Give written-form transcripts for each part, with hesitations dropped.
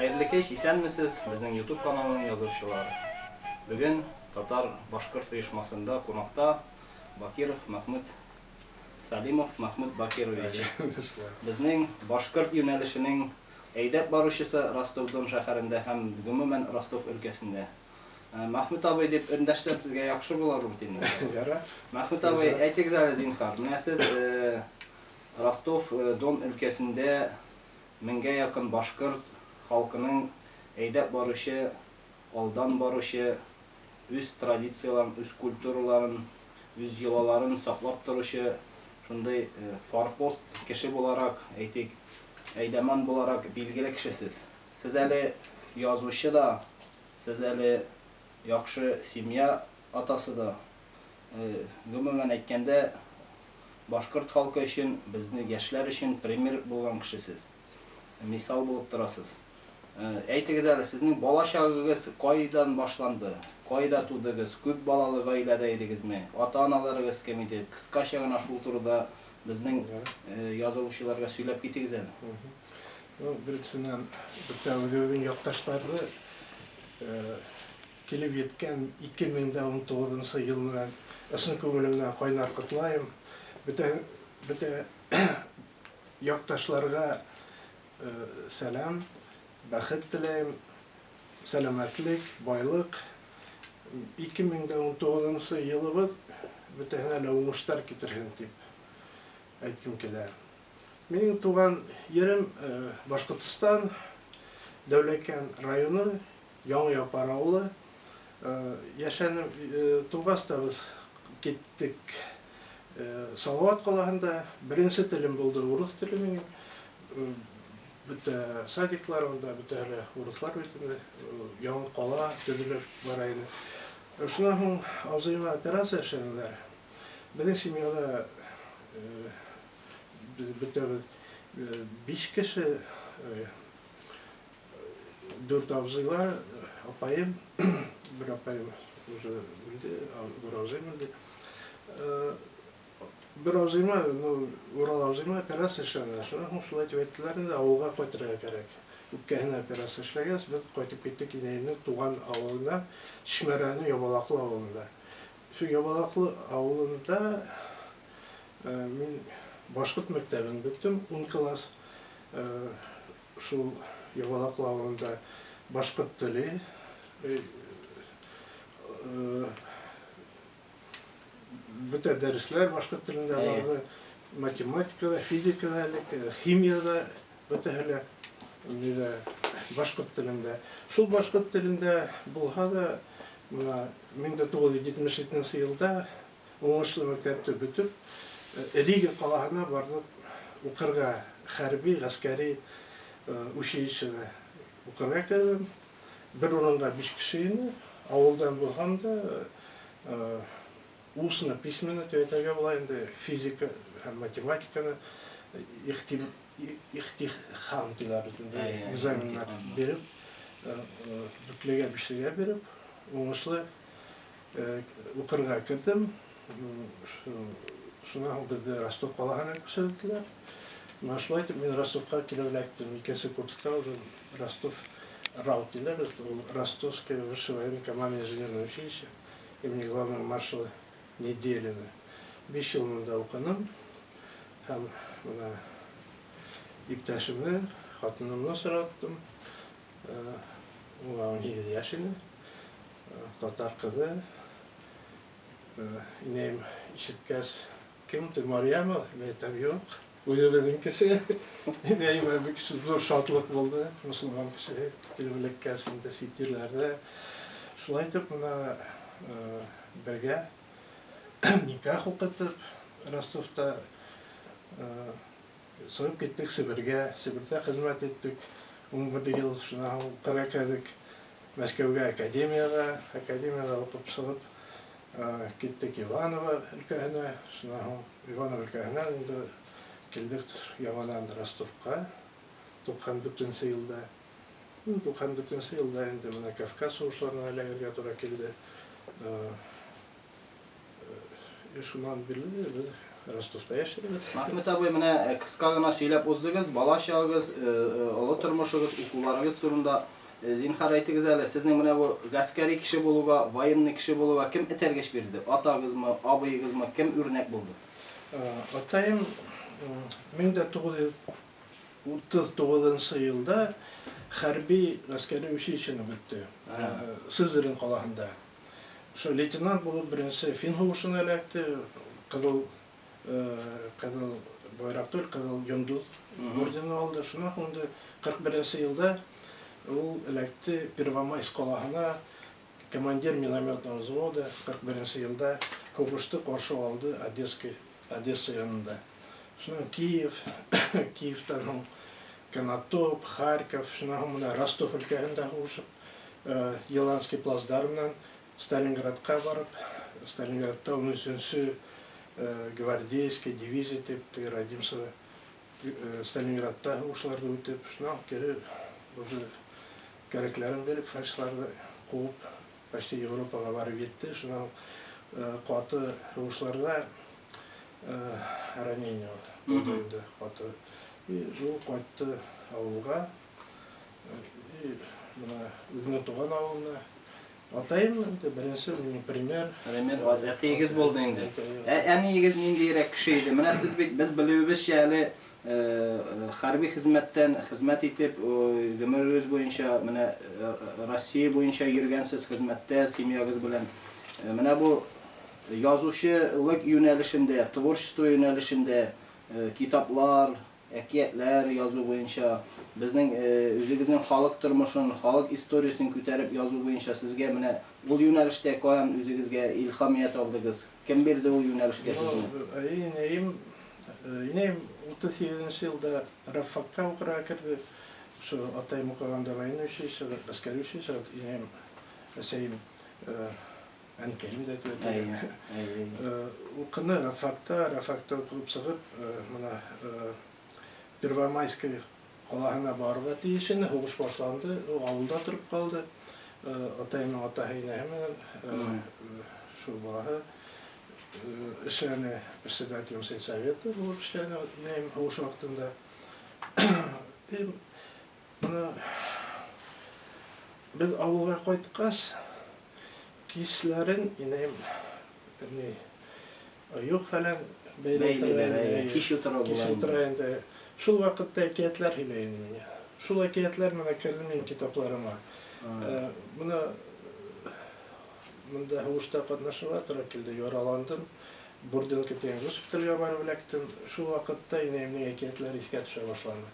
Хәерле кич, исәнмесез, безнең YouTube каналының язучылары. Бүген Татар башкорт оешмасында кунакта Бакиров Мәхмүт Салимов Мәхмүт Бакирович. Безнең башкорт юнәлешенең әйдәп баручысы Ростов-Дон шәһәрендә һәм гомумән Ростов өлкәсендә. Мәхмүт абый дип эндәшсәм сезгә яхшы булыр бит инде. Ярар. Мәхмүт абый, әйтегез әле зинһар, менә сез Ростов-Дон өлкәсендә меңгә якын башкорт халкының әйдәп баручы, алдан баручы, үз традицияләрен, үз культураларын, үз йолаларын саклап торучы шундый форпост кеше буларак, әйтик, әйдәман буларак билгеле кешесез. Сез әле язучы да, сез әле яхшы семья атасы да. Гомумән әйткәндә, башкорт халкы өчен, безне яшьләр өчен пример булган кешесез. Мисал булып торасыз. Әйтегез әле, сезнең бала чагыгыз кайдан башланды? Кайда тудыгыз? Күп балалы гаиләдә идегезме? Ата-аналарыгыз кем иде? Кыскача гына шул турыда безнең язылучыларга сөйләп китегез әле. Ну, беренчедән, бөтә үзебезнең якташларны килеп җиткән 2019 нчы ел белән ысын күңелемнән кайнар котлыйм. Бөтә бөтә якташларга сәлам, бәхет теләйм, сәламәтлек, байлык. 2019 елыбыз бөтәһенә лә уңышлар китерһен дип әйткем килә. Минем туган ерем Башкортстан, Дәүләкән районы, Яңа Япар авылы. Яшәнеп тугач та без киттек Салават калаһында. Беренче телем булды урыс теле минем. Бөтә садиклар анда, бөтә әле урыслар бит инде. Яңа кала төзелеп бара иде. Шуннан соң абзыема операция эшләделәр. Безнең семьяда без бөтәбез биш кеше, дүрт абзыйлар, апаем, бер апаем уже үлде, бер абзыем үлде. Бер абзыйма, ну, Урал абзыйма операция эшләнде. Шуннан соң шулай дип әйттеләр инде, авылга кайтырга кирәк. Үпкәһенә операция эшләгәч, без кайтып киттек инәемнең туган авылына, Чишмә районы Ябалаклы авылында. Шул Ябалаклы авылында мин башкорт мәктәбен беттем, 10 класс. Шул Ябалаклы авылында башкорт теле бөтә дәресләр башкорт телендә барды. Математикада, физикада элек, химияда бөтәһе лә нидә башкорт телендә. Шул башкорт телендә булһа да, менә 1977 елда уңышлы мәктәпте бөтеп, Рига калаһына бардык укырга, хәрби, гаскәри училищега укырга кердем. Бер урынга биш кеше иде. Авылдан булган да, устно, письменно дип әйтергә була инде, физика һәм математиканы ихтихан диләр бит инде, экзаменнар биреп, дүртлегә, бишлегә биреп, уңышлы укырга кердем. Шуннан соң безне Ростов калаһына күчерделәр. Менә шулай итеп мин Ростовка килеп эләктем. Икенче курста уже Ростов РАУ диләр бит, ул Ростовское высшее военно-командное инженерное училище имени главного маршала Неделина. 5 ел монда укыдым һәм менә иптәшемне, хатынымны очраттым. Аңа 18 яшь иде. Татар кызы. Инәем ишеткәч, кем ты, Марьяма? Мин әйтәм, юк. Үзебезнең кеше. Инәемә бик зур шатлык булды. Мөселман кеше килеп эләккәч инде чит җирләрдә. Шулай итеп менә бергә никах укытып Ростовта чыгып киттек Себергә. Себердә хезмәт иттек 11 ел. Шуннан соң укырга кердек Мәскәүгә академиягә. Академиядә укып чыгып киттек Иваново өлкәһенә. Шуннан соң Иваново өлкәһеннән инде килдек яңадан Ростовка 94 елда. 94 елда инде менә Кавказ сугышларына эләгергә туры килде. Шуннан бирле без Ростовта яшибез. Мәхмүт абый, менә кыска гына сөйләп уздыгыз, бала чагыгыз, олы тормышыгыз, укуларыгыз турында. Зинһар әйтегез әле, сезнең менә бу гаскәри кеше булуга, военный кеше булуга кем этәргеч бирде? Атагызмы, абыегызмы, кем үрнәк булды? Атаем 1939 нчы елда хәрби гаскәри училищены бетте. Сызрань каласында. Шул лейтенант булып беренче фин һугышына эләкте, Кызыл Кызыл байрак түгел, Кызыл йондыз ордены алды. Шуннан соң инде 41 нче елда ул эләкте Первомайск каласына, командир минометного взвода, 41 нче елда һугышты каршы алды Одесский, Одесса янында. Шуннан Киев, Киевтан соң Конотоп, Харьков, шуннан соң менә Ростов өлкәсендә һугышып, Еланский плацдармнан Сталинградка барып, Сталинградта унөченче гвардейский дивизия дип, теге Родимцево Сталинградта һугышларда үтеп, шуннан кире уже кәрәкләрен биреп, фашистларны куып, почти Европага барып җитте. Шуннан каты һугышларда ранение булды инде каты. И ул кайтты авылга. И менә үзенең туган авылына. Атаем инде беренче минем пример. Пример әтиегез булды инде. Ә әниегез ниндиерәк кеше иде? Менә сез бит без белүебезчә әле хәрби хезмәттән хезмәт итеп, гомерегез буенча менә Россия буенча йөргәнсез хезмәттә семьягыз белән. Менә бу язучылык юнәлешендә, творчество юнәлешендә китаплар, Әкиятләр язу буенча, безнең үзегезнең халык тормышын, халык историясен күтәреп язу буенча сезгә менә ул юнәлештә каян үзегезгә илһамият алдыгыз? Кем бирде ул юнәлешкә сезне? Ну, инәем, инәем 38 нче елда рабфакка укырга керде. Шул атаем укыганда военный училищеда, гаскәри училищеда, инәем, әсәем Әнкәем дә дип әйтергә. Укыны рабфакта, рабфакта укып чыгып, менә Первомайский каласына барырга тиеш иде, һугыш башланды, ул авылда торып калды. Атаемның атаһы инәһе менән шул балаһы эшләне, председателем сельсовета булып эшләне инәем һугыш вакытында. Менә без авылга кайткач, кичләрен инәем ни оек фәлән бәйләп тора инде. Кич утыра була. Кич утыра инде. Шул вакытта әкиятләр һөйләй иде миңа. Шул әкиятләр менә керде минем китапларыма. Менә монда һугышта катнашырга туры килде, яраландым. Бурденко дигән госпитальгә барып эләктем. Шул вакытта инәемнең әкиятләре искә төшә башлады.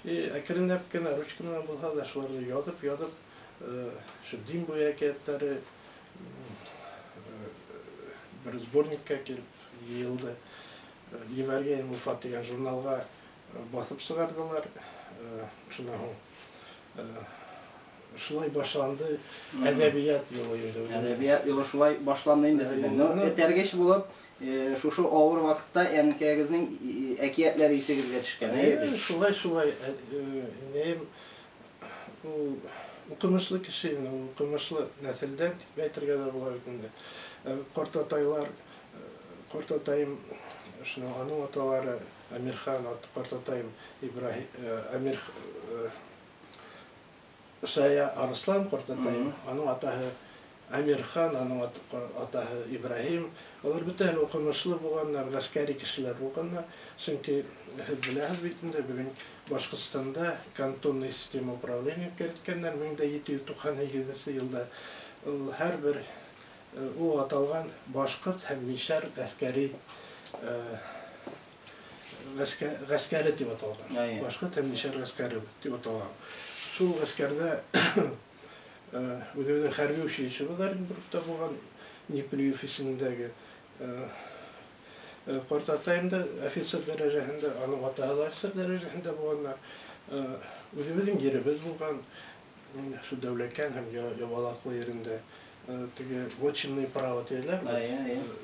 И әкренләп кенә, ручка белән булса да, шуларны язып, язып, шу Дим буе әкиятләре бер сборникка килеп җыелды. Ебәргән Уфа дигән журналга басып чыгардылар. Шуннан соң шулай башланды әдәбият юлы инде. Әдәбият юлы шулай башланды инде сезнең. Ну, этәргеч булып, Шушы авыр вакытта әнкәгезнең әкиятләре исегезгә төшкән, әйе бит? Шулай, шулай. Инәем ул укымышлы кеше инде, ул укымышлы нәселдән дип әйтергә дә була бит инде. Картатайлар, картатаем, шуның аның аталары Әмирхан, картатаем Ибраһим, Әмир Сая Арыслан картатаем, аның атаһы Әмирхан, аның атаһы Ибраһим. Алар бөтәһе дә укымышлы булганнар, гаскәри кешеләр булганнар. Чөнки һез беләһез бит инде, безнең Башкортстанда кантонный система управления керткәннәр 1798 нче елда. Ул һәрбер ул аталган башкорт һәм мишәр гаскәри гаскәре дип аталган. Башкорт һәм мишәр гаскәре дип аталган. Шул гаскәрдә үзебезнең хәрби училищебыз Оренбургта булган, Неплюев исемендәге. Картатаем да офицер дәрәҗәсендә, аның атаһы да офицер дәрәҗәсендә булганнар. Үзебезнең еребез булган, шул Дәүләкән һәм Ябалаклы ерендә. Теге вотчинное право диләр бит.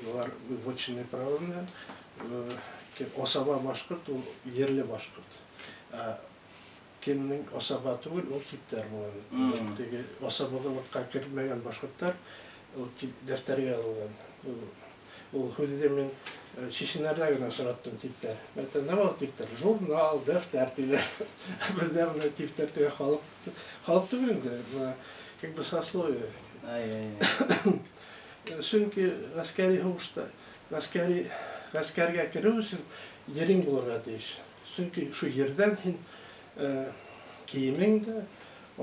Алар вотчинное право белән асаба башкорт ул ерле башкорт. Ә кемнең асаба түгел, ул типтәр була. Теге асабалыкка кермәгән башкортлар ул дәфтәргә язылган. Ул һүзне мин Чишенәрдә генә очраттым типтәр. Мәтән, нәмә ул типтәр? Журнал, дәфтәр диләр. Бездә менә типтәр дигән халык, халык түгел инде, менә как бы сословие. Чөнки гаскәри һугышта, гаскәри гаскәргә керү өчен ерең булырга тиеш. Чөнки шу ердән һин киемең дә,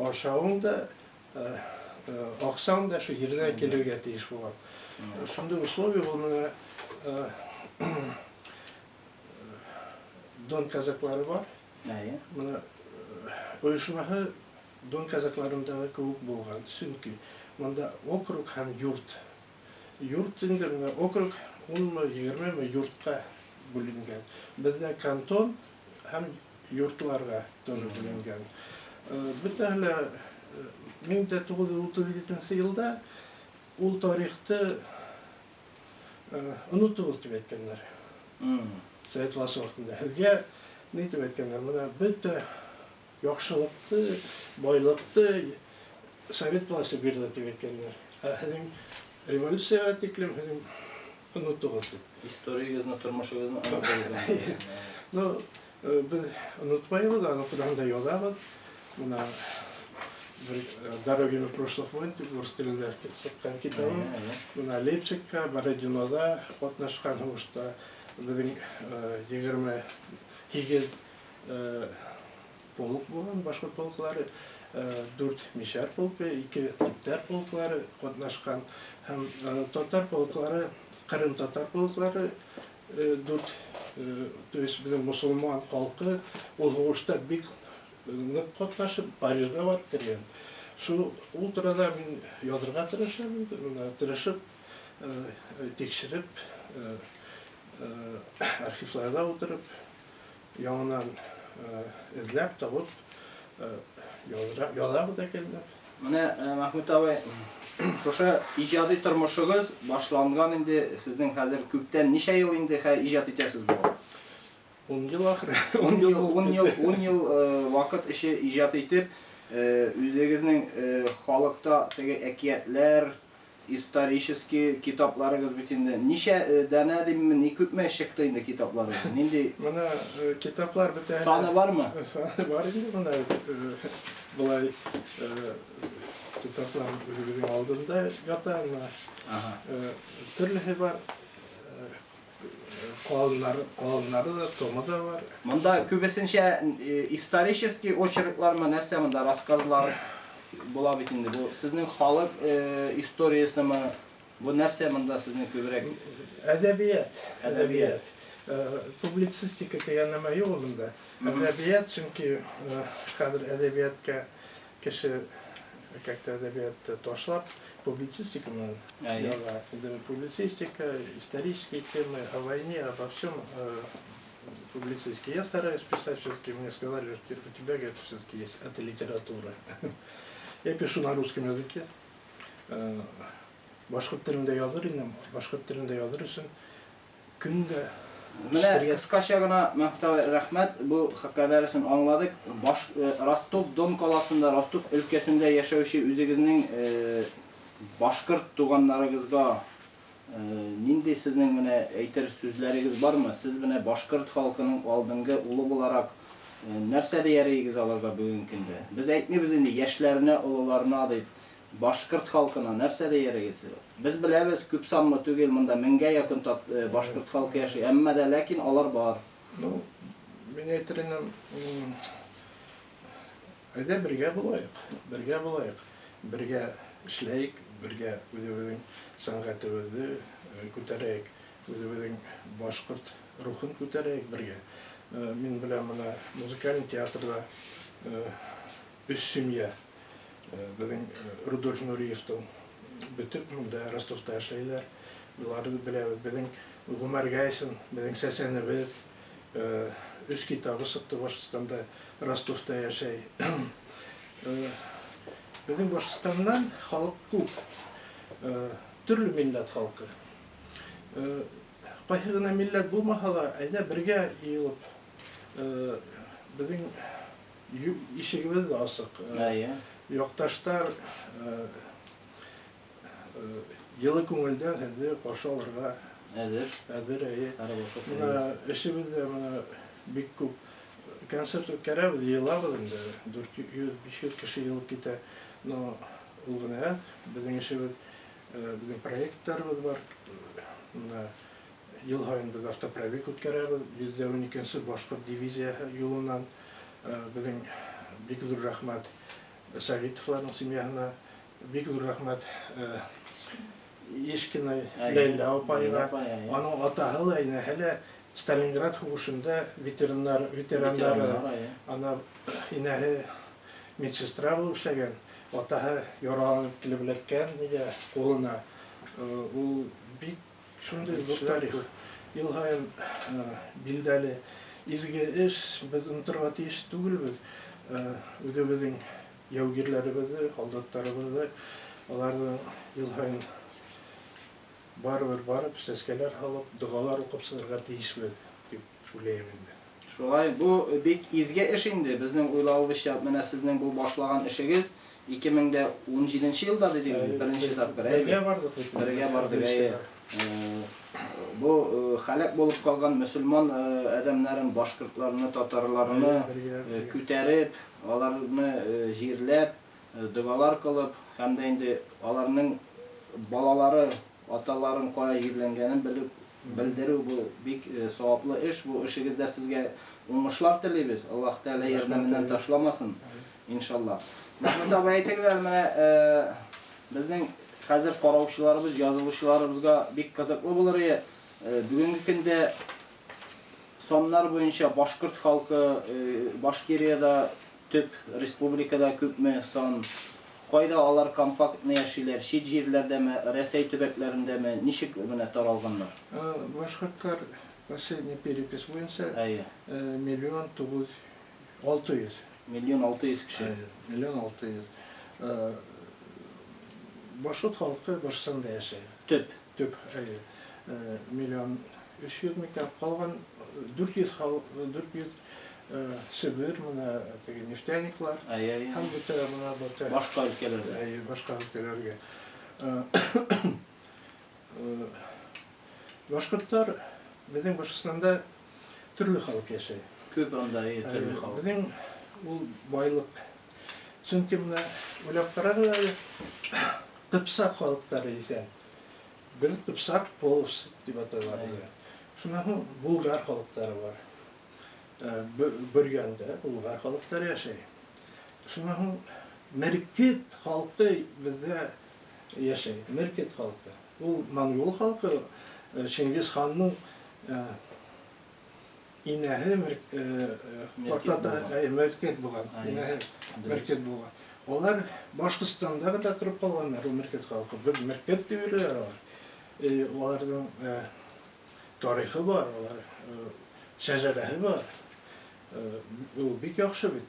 ашавың да, Акчаң да шул ердән килергә тиеш булган. Шундый условие ул менә Дон казаклары бар. Әйе. Менә оешмаһы Дон казакларындагы кебек булган. Чөнки монда округ һәм юрт. Юрт инде менә округ унмы, егермеме юртка бүленгән. Бездә кантон һәм йортларга тоже бүленгән. Бөтәһе лә 1937 елда ул тарихты онытыгыз дип әйткәннәр. Совет власте вакытында. Һеҙгә ни дип әйткәннәр? Менә бөтә яхшылыкты, байлыкты совет власте бирде дип әйткәннәр. Ә һеҙҙең революциягә тиклем һеҙҙең онытыгыз дип. Историягеҙне, тормошогоҙно онытыгыҙ. Ну, без онытмайбыҙ, аны турында язабыҙ. Менә бер Дорогами прошлых войн дип урыс телендә чыккан китабым. Менә Лейпцигка, Бородинода катнашкан һугышта безнең 28 полк булган, башкорт полклары, 4 мишәр полкы, 2 типтәр полклары катнашкан һәм татар полклары, Кырым татар полклары 4, то есть безнең мусульман халкы ул һугышта бик нык катнашып, Парижга барып кергән. Шул ул турыда мин язырга тырышам инде, менә тырышып, тикшереп, архивларда утырып, яңадан эзләп табып язабыз әкренләп. Менә, Мәхмүт абый, шушы иҗади тормышыгыз башланган инде сезнең хәзер күптән, ничә ел инде хә иҗат итәсез бу? 10 ел ахры. 10 ел, 10 ел, 10 ел вакыт эче иҗат итеп, үзегезнең халыкта теге әкиятләр, Исторический китапларыгыз бит инде. Ничә данә димме, ни күпме чыкты инде китапларыгыз? Нинди? Менә китаплар бөтә. Саны бармы? Саны бар инде менә болай китаплар үзебезнең алдында ята менә. Төрлесе бар. Калыннары, калыннары да, томы да бар. Монда күбесенчә исторический очерклармы, нәрсә монда, рассказлар була бит инде. Бу сезнең халык историясеме? Бу нәрсә монда сезнең күбрәк? Әдәбият, әдәбият. Публицистика дигән нәмә юк монда. Әдәбият, чөнки хәзер әдәбиятка Кеше как-то әдәбиятты ташлап, публицистика белән яза. Инде публицистика, исторические темы, о войне, обо всем публицистики. Я стараюсь писать все-таки, мне сказали, что у тебя, говорит, все-таки есть, это литература. Я пишу на русском языке. Башкорт телендә языр инем, башкорт телендә языр өчен Көн дә Менә кыскача гына, Мәхмүт абый, рәхмәт, бу кадәресен аңладык. Баш Ростов-Дон каласында, Ростов өлкәсендә яшәүче үзегезнең башкорт туганнарыгызга нинди сезнең менә әйтер сүзләрегез бармы? Сез менә башкорт халкының алдынгы улы буларак нәрсә дияр идегез аларга бүгенге көндә? Без әйтмибез инде яшьләренә, олыларына дип. Башкорт халкына нәрсә диярегез? Без беләбез, күп санлы түгел, монда меңгә якын тат, башкорт халкы яши, әмма дә ләкин алар бар. Ну, мин әйтер инем, әйдә бергә булаек, бергә булаек, бергә эшләйек, бергә үзебезнең сәнгатебезне күтәрәек, үзебезнең башкорт рухын күтәрәек бергә. Мин беләм, менә музыкальный театрда өч семья Безнең Рудольф Нуриевтың бөтен монда Ростовта эшләйләр. Боларны беләбез. Безнең Гомәр Гайсин, безнең сәсәнебез, өч китабы чыкты Башкортстанда, Ростовта яшәй. Безнең Башкортстаннан халык күп. Төрле милләт халкы. Кайсы гына милләт булмаса да, әйдә бергә йыелып, безнең Ишегебез дә ачык. Әйе. Якташлар җылы күңелдән сезне каршы алырга. Әзер. Әзер, әйе. Һәрвакыт. Менә эшебездә менә бик күп концерт үткәрәбез, җыелабыз инде. 400-500 кеше җыелып китә. Но ул гына әз. Безнең эшебез, безнең проектларыбыз бар. Менә ел һаен без автопробег үткәрәбез. 112 башкорт дивизиясе юлыннан. Безнең бик зур рәхмәт Советовларның семьясына, бик зур рәхмәт Ешкина Ләйлә апайга. Аның атаһы ла инәһе лә Сталинград һугышында ветераннар, ветераннары. Ана инәһе медсестра булып эшләгән. Атаһы яраланып килеп эләккән нигә кулына. Ул бик шундый зур тарих. Ел һаен билдәле изге эш, без онытырга тиеш түгелбез. Үзебезнең яугирләребезне, солдатларыбызны, аларның ел һаен барыбер барып, сәскәләр һалып, догалар укып чыгарга тиешбез, дип уйлыйм инде. Шулай, бу бик изге эш инде, безнең уйлавыбызча, менә сезнең бу башлаган эшегез 2017 елда дидегез бит, беренче тапкыр, әйе бит? Бергә бардык бит. Бергә бардык, әйе. Бу һәлак булып калган мөселман адәмнәрен, башкортларны, татарларны күтәреп, аларны җирләп, догалар кылып һәм дә инде аларның балалары, аталарын кая җирләнгәнен белеп, белдерү бу бик саваплы эш. Бу эшегездә сезгә уңышлар телибез. Аллаһ Тәгалә ярдәменнән ташламасын. Иншалла. Мәхмүт абый, әйтегез әле, менә безнең хәзер караучыларыбыз, язылучыларыбызга бик кызыклы булыр иде. Бүгенге көндә саннар буенча башкорт халкы Башкириядә, төп республикада күпме сан? Кайда алар компактны яшиләр? Чит җирләрдәме, Рәсәй төбәкләрендәме? Ничек менә таралганнар? Башкортлар последний перепись буенча миллион тугыз алты йөз. Миллион алты йөз кеше. Миллион алты йөз. Башкорт халкы Башкортстанда яшәй. Төп. Төп, әйе. Миллион өч йөз микән, калган 400 халык, 400 Себер, менә теге нефтяниклар. Әйе, әйе. Һәм бөтә менә бөтә. Башка өлкәләргә. Әйе, башка өлкәләргә. Башкортлар безнең Башкортстанда төрле халык яшәй. Күп анда, әйе, төрле халык. Безнең ул байлык. Чөнки менә уйлап карагыз әле, кыпчак халыклары исән. Бер кыпчак полос дип аталар. Шуннан соң булгар халыклары бар. Бөргәндә булгар халыклары яшәй. Шуннан соң меркит халкы бездә яшәй. Меркит халкы. Ул монгол халкы, Чингиз ханның инәһе меркет булган. Инәһе меркет булган. Алар Башкортстанда гына торып калганнар, ул меркет халкы. Без меркет дип йөриләр алар. Аларның тарихы бар, алар шәҗәрәһе бар. Ул бик яхшы бит.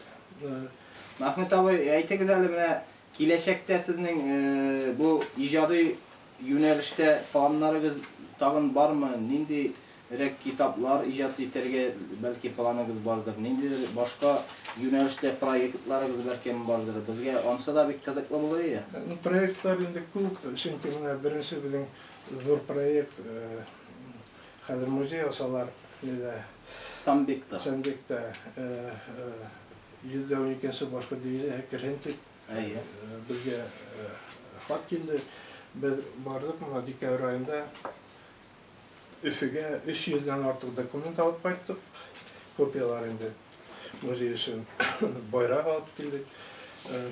Мәхмүт абый, әйтегез әле менә киләчәктә сезнең бу иҗади юнәлештә планнарыгыз тагын бармы? Ниндирәк китаплар иҗат итәргә бәлки планыгыз бардыр? Ниндидер башка юнәлештә проектларыгыз бәлкем бардыр? Безгә ансы да бик кызыклы булыр иде. Ну, проектлар инде күп, чөнки менә беренче безнең зур проект хәзер музей асалар нидә? Самбекта. Самбекта 112 башкорт дивизиясе керсен дип Әйе. Безгә хат килде. Без бардык менә декабрь аенда Өфегә 300дән артык документ алып кайттык. Копиялар инде музей өчен байрак алып килдек.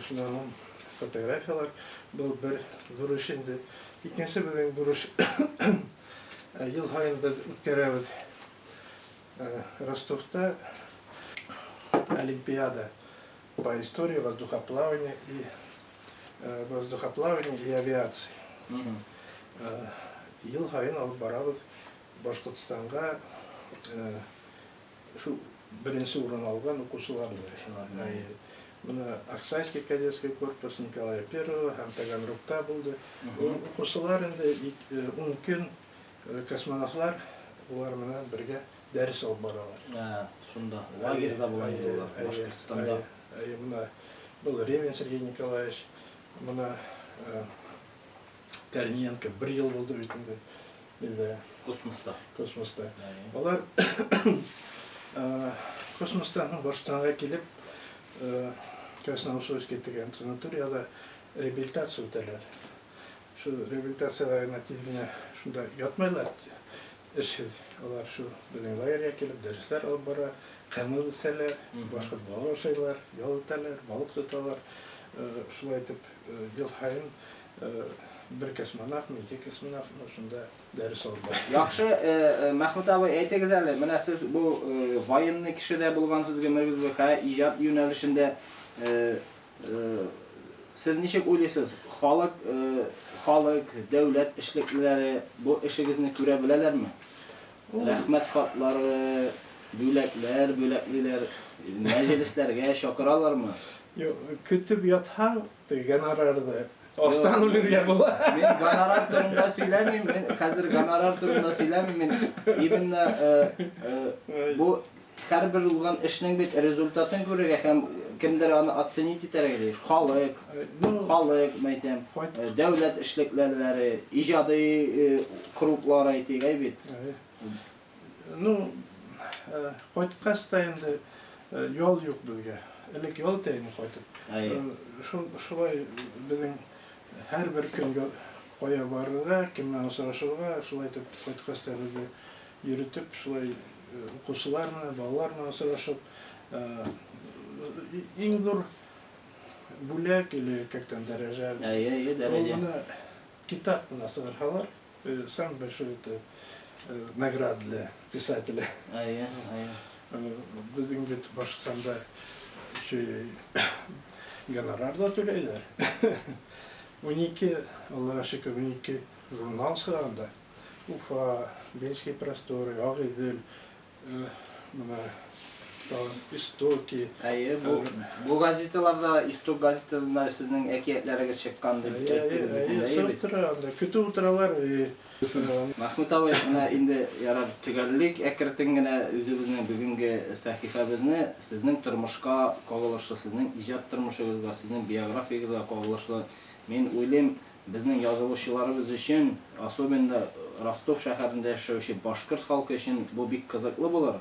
Шуннан соң фотографиялар. Был бер зур эш инде. Икенче безнең зур эш ел һаен без үткәрәбез Ростовта Олимпиада по истории воздухоплавания и авиации. Ел һаен алып барабыз Башкортстанга шу беренче урын алган укучыларны. Менә Аксайский кадетский корпус Николая Первого һәм Таганрогта булды. Укучылар инде 10 көн космонавтлар улар менән бергә дәрес алып баралар. Шунда лагерьда була инде улар, Башкортстанда. Әйе, менә был Ревин Сергей Николаевич, менә Корниенко бер ел булды бит инде. Бездә. Космоста. Космоста. Алар космостан Башкортстанга килеп, Красноусольский дигән санаториядә реабилитация үтәләр. Шул реабилитациягә генә тиз генә шунда ятмайлар, эшсез. Алар шул безнең лагерьга килеп дәресләр алып бара, кымыз эчәләр, башкорт балы ашыйлар, ял итәләр, балык тоталар. Шулай итеп, ел саен бер космонавтмы, ике космонавтмы шунда дәрес алып бара. Яхшы, Мәхмүт абый, әйтегез әле, менә сез бу военный кеше дә булгансыз гомерегез буе, хә, иҗат юнәлешендә. Сез ничек уйлыйсыз, халык, халык, дәүләт эшлеклеләре бу эшегезне күрә беләләрме? Рәхмәт хатлары, бүләкләр бүләклиләр, мәҗлесләргә чакыралармы? Юк, көтеп ятһаң, теге гонорарны астан үлергә була. Мин гонорар турында сөйләмим, мин хәзер гонорар турында сөйләмим, мин именно бу һәрбер булган эшнең бит результатын күрергә һәм кемдер аны оценить итәргә тиеш. Халык, халык, мәйтәм, дәүләт эшлеклеләре, иҗади круглар әйтик, әй бит. Ну, кайткач та инде ял юк безгә. Элек ял итә идем кайтып. Шул шулай безнең һәрбер көн кая барырга, кем белән очрашырга, шулай итеп кайткач та безне йөретеп, шулай укучылар белән, балалар белән очрашып, иң зур бүләк или как там дәрәҗә. Әйе, әйе, дәрәҗә. Ул менә китап менә чыгарсалар, самый большой это награда для писателя. Әйе, әйе. Безнең бит Башкортстанда еще и гонорар да түләйләр. 12, Аллага шөкер, 12 журнал чыгарды. Уфа, Бельские просторы, Агыйдел, менә тагын Истоки. Әйе, бу бу газеталарда, Исток газетасында сезнең әкиятләрегез чыккан дип әйттегез бит инде, әйе бит? Чыгып тора анда, көтеп утыралар. Мәхмүт абый, менә инде ярар, төгәллик әкертен генә үзебезнең бүгенге сәхифәбезне сезнең тормышка кагылышлы, сезнең иҗат тормышыгызга, сезнең биографиягезгә кагылышлы. Мин уйлыйм, Безнең язылучыларыбыз өчен, особенно Ростов шәһәрендә яшәүче башкорт халкы өчен бу бик кызыклы булыр.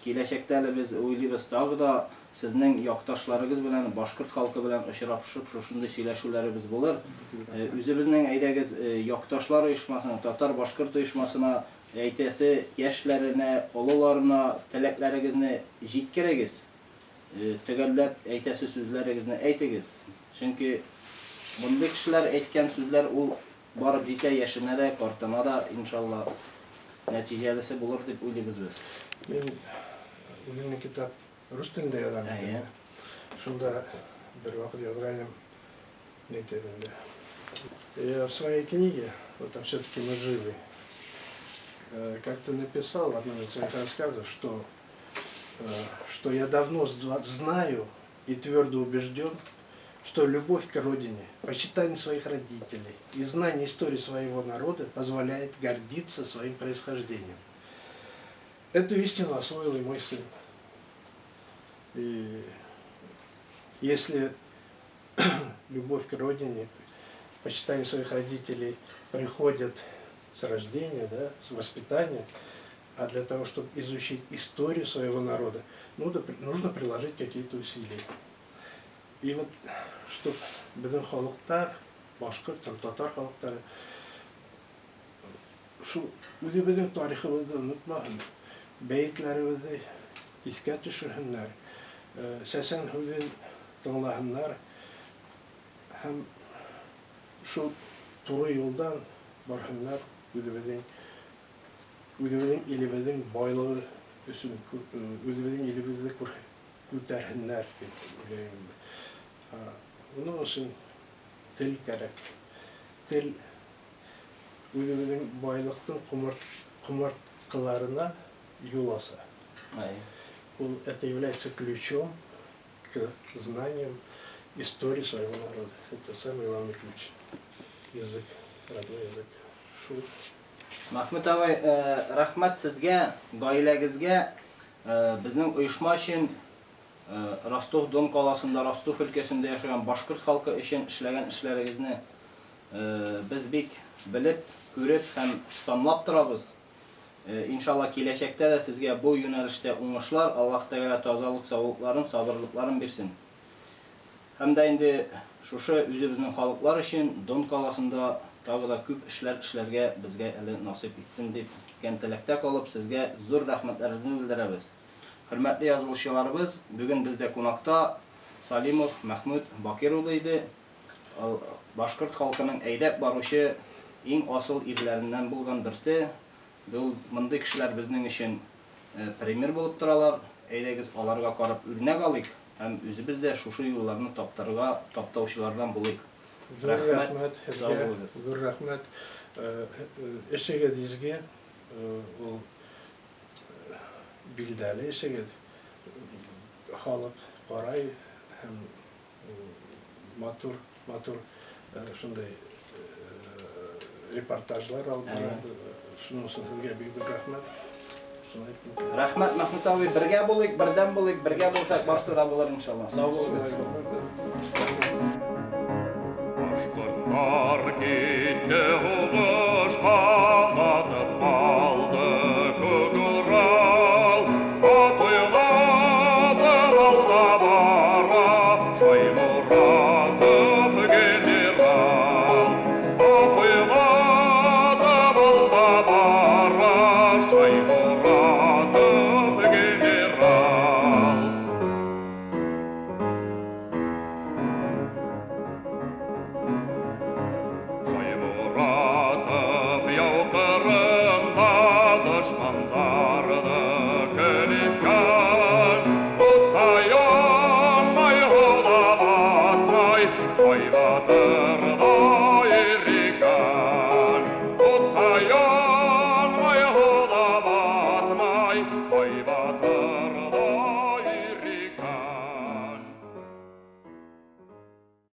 Киләчәктә әле без уйлыйбыз тагы да сезнең якташларыгыз белән, башкорт халкы белән очрашып шушындый сөйләшүләребез булыр. Үзебезнең, әйдәгез, якташлар оешмасына, татар-башкорт оешмасына әйтәсе яшьләренә, олыларына теләкләрегезне җиткерегез. Төгәлләп әйтәсе сүзләрегезне әйтегез. Чөнки мондый кешеләр әйткән сүзләр ул барып җитә яшенә дә, картына да, иншалла, нәтиҗәлесе булыр дип уйлыйбыз без. Мин үземнең китап рус телендә язам бит инде. Шунда бервакыт язгайным, ни әйтәм инде. Я в своей книге, вот там все-таки мы живы, как-то написал в одном из своих рассказов, что я давно знаю и твердо убежден, что любовь к родине, почитание своих родителей и знание истории своего народа позволяет гордиться своим происхождением. Эту истину освоил и мой сын. И если любовь к родине, почитание своих родителей приходят с рождения, да, с воспитания, а для того, чтобы изучить историю своего народа, нужно приложить какие-то усилия. И вот, чтобы безнең халыклар, башкорт һәм татар халыклары шул үзебезнең тарихыбызны онытмасын, бәетләребезне искә төшерһеннәр, сәсән һүзен тыңлаһыннар һәм шул туры юлдан барһыннар үзебезнең үзебезнең илебезнең байлыгы өчен үзебезнең илебезне күтәрһеннәр дип уйлыйм инде. Моның өчен тел кәрәк. Тел үзебезнең байлыктың комырткыларына юл аса. Ул это является ключом к знаниям истории своего народа. Это самый главный ключ. Язык, родной язык. Шул. Мәхмүт абый, рәхмәт сезгә, гаиләгезгә, безнең оешма өчен, Ростов-Дон каласында, Ростов өлкәсендә яшәгән башкорт халкы өчен эшләгән эшләрегезне без бик белеп, күреп һәм санлап торабыз. Иншалла, киләчәктә дә сезгә бу юнәлештә уңышлар, Аллаһ Тәгалә тазалык, саулыкларын, сабырлыкларын бирсен. Һәм дә инде шушы үзебезнең халыклар өчен Дон каласында тагы да күп эшләр эшләргә безгә әле насыйп итсен дип дигән теләктә калып, сезгә зур рәхмәтләребезне белдерәбез. Хөрмәтле язылучыларыбыз, бүген бездә кунакта Салимов Мәхмүт Бакир улы иде. Башкорт халкының әйдәп баручы иң асыл ирләреннән булган берсе. Бу мондый кешеләр безнең өчен пример булып торалар. Әйдәгез, аларга карап үрнәк алыйк һәм үзебез дә шушы юлларны таптарга, таптаучылардан булыйк. Зур рәхмәт сезгә, зур рәхмәт. Эшегез изге, ул билдәле эшегез. Халык карай һәм матур, матур шундый репортажлар алып бара. Шуның өчен сезгә бик зур рәхмәт. Рәхмәт, Мәхмүт абый, бергә булыйк, бердәм булыйк, бергә булсак, барсы да булыр, иншалла. Сау булыгыз. Башкортлар китте һугышка.